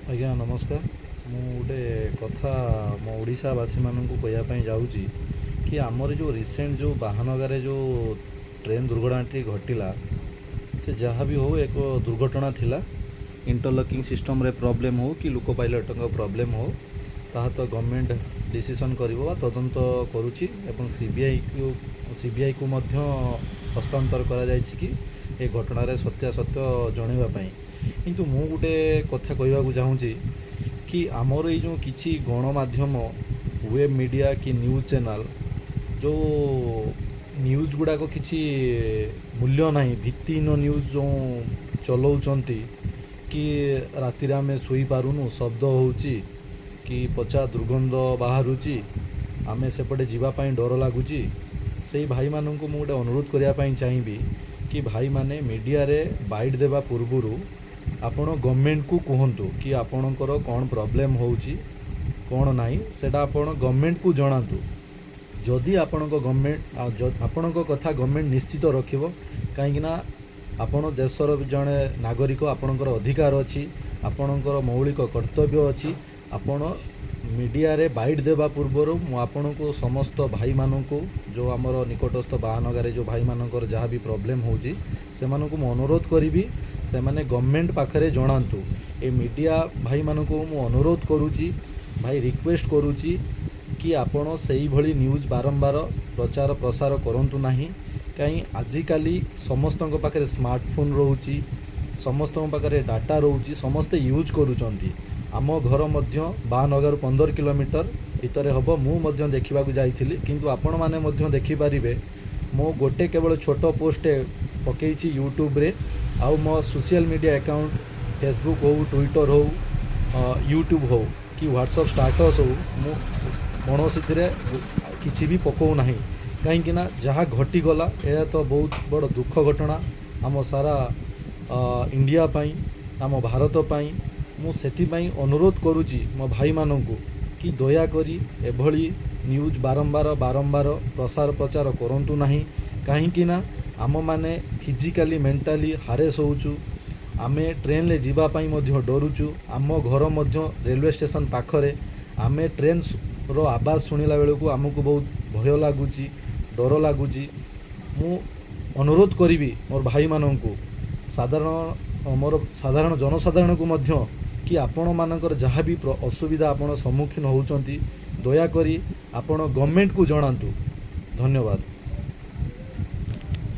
ଆଜ୍ଞା ନମସ୍କାର। ମୁଁ ଗୋଟେ କଥା ମୋ ଓଡ଼ିଶାବାସୀମାନଙ୍କୁ କହିବା ପାଇଁ ଯାଉଛି କି ଆମର ଯେଉଁ ରିସେଣ୍ଟ ଯେଉଁ ବାହାନଗାରେ ଯେଉଁ ଟ୍ରେନ୍ ଦୁର୍ଘଟଣାଟି ଘଟିଲା, ସେ ଯାହା ବି ହେଉ ଏକ ଦୁର୍ଘଟଣା ଥିଲା। ଇଣ୍ଟରଲକିଂ ସିଷ୍ଟମ୍ରେ ପ୍ରୋବ୍ଲେମ୍ ହେଉ କି ଲୋକୋ ପାଇଲଟ୍ଙ୍କ ପ୍ରୋବ୍ଲେମ୍ ହେଉ, ତାହା ତ ଗଭର୍ଣ୍ଣମେଣ୍ଟ ଡିସିସନ୍ କରିବ ବା ତଦନ୍ତ କରୁଛି ଏବଂ ସିବିଆଇକୁ ମଧ୍ୟ ହସ୍ତାନ୍ତର କରାଯାଇଛି କି ଏ ଘଟଣାରେ ସତ୍ୟାସତ୍ୟ ଜଣାଇବା ପାଇଁ। କିନ୍ତୁ ମୁଁ ଗୋଟେ କଥା କହିବାକୁ ଚାହୁଁଛି କି ଆମର ଏଇ ଯେଉଁ କିଛି ଗଣମାଧ୍ୟମ, ୱେବ୍ ମିଡ଼ିଆ କି ନ୍ୟୁଜ୍ ଚ୍ୟାନେଲ୍, ଯେଉଁ ନ୍ୟୁଜ୍ ଗୁଡ଼ାକ କିଛି ମୂଲ୍ୟ ନାହିଁ, ଭିତ୍ତିହୀନ ନ୍ୟୁଜ୍ ଯେଉଁ ଚଲାଉଛନ୍ତି କି ରାତିରେ ଆମେ ଶୋଇପାରୁନୁ, ଶବ୍ଦ ହେଉଛି କି ପଚା ଦୁର୍ଗନ୍ଧ ବାହାରୁଛି, ଆମେ ସେପଟେ ଯିବା ପାଇଁ ଡର ଲାଗୁଛି, ସେଇ ଭାଇମାନଙ୍କୁ ମୁଁ ଗୋଟେ ଅନୁରୋଧ କରିବା ପାଇଁ ଚାହିଁବି କି ଭାଇମାନେ, ମିଡ଼ିଆରେ ବାଇଟ୍ ଦେବା ପୂର୍ବରୁ ଆପଣ ଗଭର୍ଣ୍ଣମେଣ୍ଟକୁ କୁହନ୍ତୁ କି ଆପଣଙ୍କର କ'ଣ ପ୍ରୋବ୍ଲେମ୍ ହେଉଛି, କ'ଣ ନାହିଁ, ସେଇଟା ଆପଣ ଗଭର୍ଣ୍ଣମେଣ୍ଟକୁ ଜଣାନ୍ତୁ। ଯଦି ଆପଣଙ୍କ ଗଭର୍ଣ୍ଣମେଣ୍ଟ, ଆପଣଙ୍କ କଥା ଗଭର୍ଣ୍ଣମେଣ୍ଟ ନିଶ୍ଚିତ ରଖିବ, କାହିଁକିନା ଆପଣ ଦେଶର ଜଣେ ନାଗରିକ, ଆପଣଙ୍କର ଅଧିକାର ଅଛି, ଆପଣଙ୍କର ମୌଳିକ କର୍ତ୍ତବ୍ୟ ଅଛି। ଆପଣ ମିଡ଼ିଆରେ ବାଇଟ୍ ଦେବା ପୂର୍ବରୁ ମୁଁ ଆପଣଙ୍କୁ, ସମସ୍ତ ଭାଇମାନଙ୍କୁ, ଯେଉଁ ଆମର ନିକଟସ୍ଥ ବାହାନଗାରେ ଯେଉଁ ଭାଇମାନଙ୍କର ଯାହା ବି ପ୍ରୋବ୍ଲେମ୍ ହେଉଛି, ସେମାନଙ୍କୁ ମୁଁ ଅନୁରୋଧ କରିବି, ସେମାନେ ଗଭର୍ଣ୍ଣମେଣ୍ଟ ପାଖରେ ଜଣାନ୍ତୁ। ଏ ମିଡ଼ିଆ ଭାଇମାନଙ୍କୁ ମୁଁ ଅନୁରୋଧ କରୁଛି ଭାଇ, ରିକ୍ୱେଷ୍ଟ କରୁଛି କି ଆପଣ ସେଇଭଳି ନ୍ୟୁଜ୍ ବାରମ୍ବାର ପ୍ରଚାର ପ୍ରସାର କରନ୍ତୁ ନାହିଁ। କାହିଁ ଆଜିକାଲି ସମସ୍ତଙ୍କ ପାଖରେ ସ୍ମାର୍ଟଫୋନ୍ ରହୁଛି, ସମସ୍ତଙ୍କ ପାଖରେ ଡାଟା ରହୁଛି, ସମସ୍ତେ ୟୁଜ୍ କରୁଛନ୍ତି। ଆମ ଘର ମଧ୍ୟ ବାହାନଗାରୁ 15 କିଲୋମିଟର ଭିତରେ ହେବ। ମୁଁ ମଧ୍ୟ ଦେଖିବାକୁ ଯାଇଥିଲି, କିନ୍ତୁ ଆପଣମାନେ ମଧ୍ୟ ଦେଖିପାରିବେ, ମୁଁ ଗୋଟେ କେବଳ ଛୋଟ ପୋଷ୍ଟ ପକେଇଛି ୟୁଟ୍ୟୁବରେ ଆଉ ମୋ ସୋସିଆଲ ମିଡ଼ିଆ ଆକାଉଣ୍ଟ, ଫେସବୁକ୍ ହଉ, ଟ୍ୱିଟର୍ ହଉ, ୟୁଟ୍ୟୁବ୍ ହଉ କି ହ୍ୱାଟ୍ସଅପ୍ ଷ୍ଟାଟସ୍ ହଉ, ମୁଁ କୌଣସିଥିରେ କିଛି ବି ପକାଉନାହିଁ। କାହିଁକିନା ଯାହା ଘଟିଗଲା, ଏହା ତ ବହୁତ ବଡ଼ ଦୁଃଖ ଘଟଣା ଆମ ସାରା ଇଣ୍ଡିଆ ପାଇଁ, ଆମ ଭାରତ ପାଇଁ। ମୁଁ ସେଥିପାଇଁ ଅନୁରୋଧ କରୁଛି ମୋ ଭାଇମାନଙ୍କୁ କି ଦୟାକରି ଏଭଳି ନ୍ୟୁଜ୍ ବାରମ୍ବାର ବାରମ୍ବାର ପ୍ରସାର ପ୍ରଚାର କରନ୍ତୁ ନାହିଁ। କାହିଁକିନା ଆମମାନେ ଫିଜିକାଲି, ମେଣ୍ଟାଲି ହାରେସ୍ ହେଉଛୁ। ଆମେ ଟ୍ରେନରେ ଯିବା ପାଇଁ ମଧ୍ୟ ଡରୁଛୁ। ଆମ ଘର ମଧ୍ୟ ରେଲୱେ ଷ୍ଟେସନ୍ ପାଖରେ। ଆମେ ଟ୍ରେନ୍ର ଆବାଜ ଶୁଣିଲା ବେଳକୁ ଆମକୁ ବହୁତ ଭୟ ଲାଗୁଛି, ଡର ଲାଗୁଛି। ମୁଁ ଅନୁରୋଧ କରିବି ମୋର ଭାଇମାନଙ୍କୁ, ସାଧାରଣ ମୋର ସାଧାରଣ ଜନସାଧାରଣଙ୍କୁ ମଧ୍ୟ କି ଆପଣମାନଙ୍କର ଯାହା ବି ଅସୁବିଧା ଆପଣ ସମ୍ମୁଖୀନ ହେଉଛନ୍ତି, ଦୟାକରି ଆପଣ ଗଭର୍ଣ୍ଣମେଣ୍ଟକୁ ଜଣାନ୍ତୁ। ଧନ୍ୟବାଦ।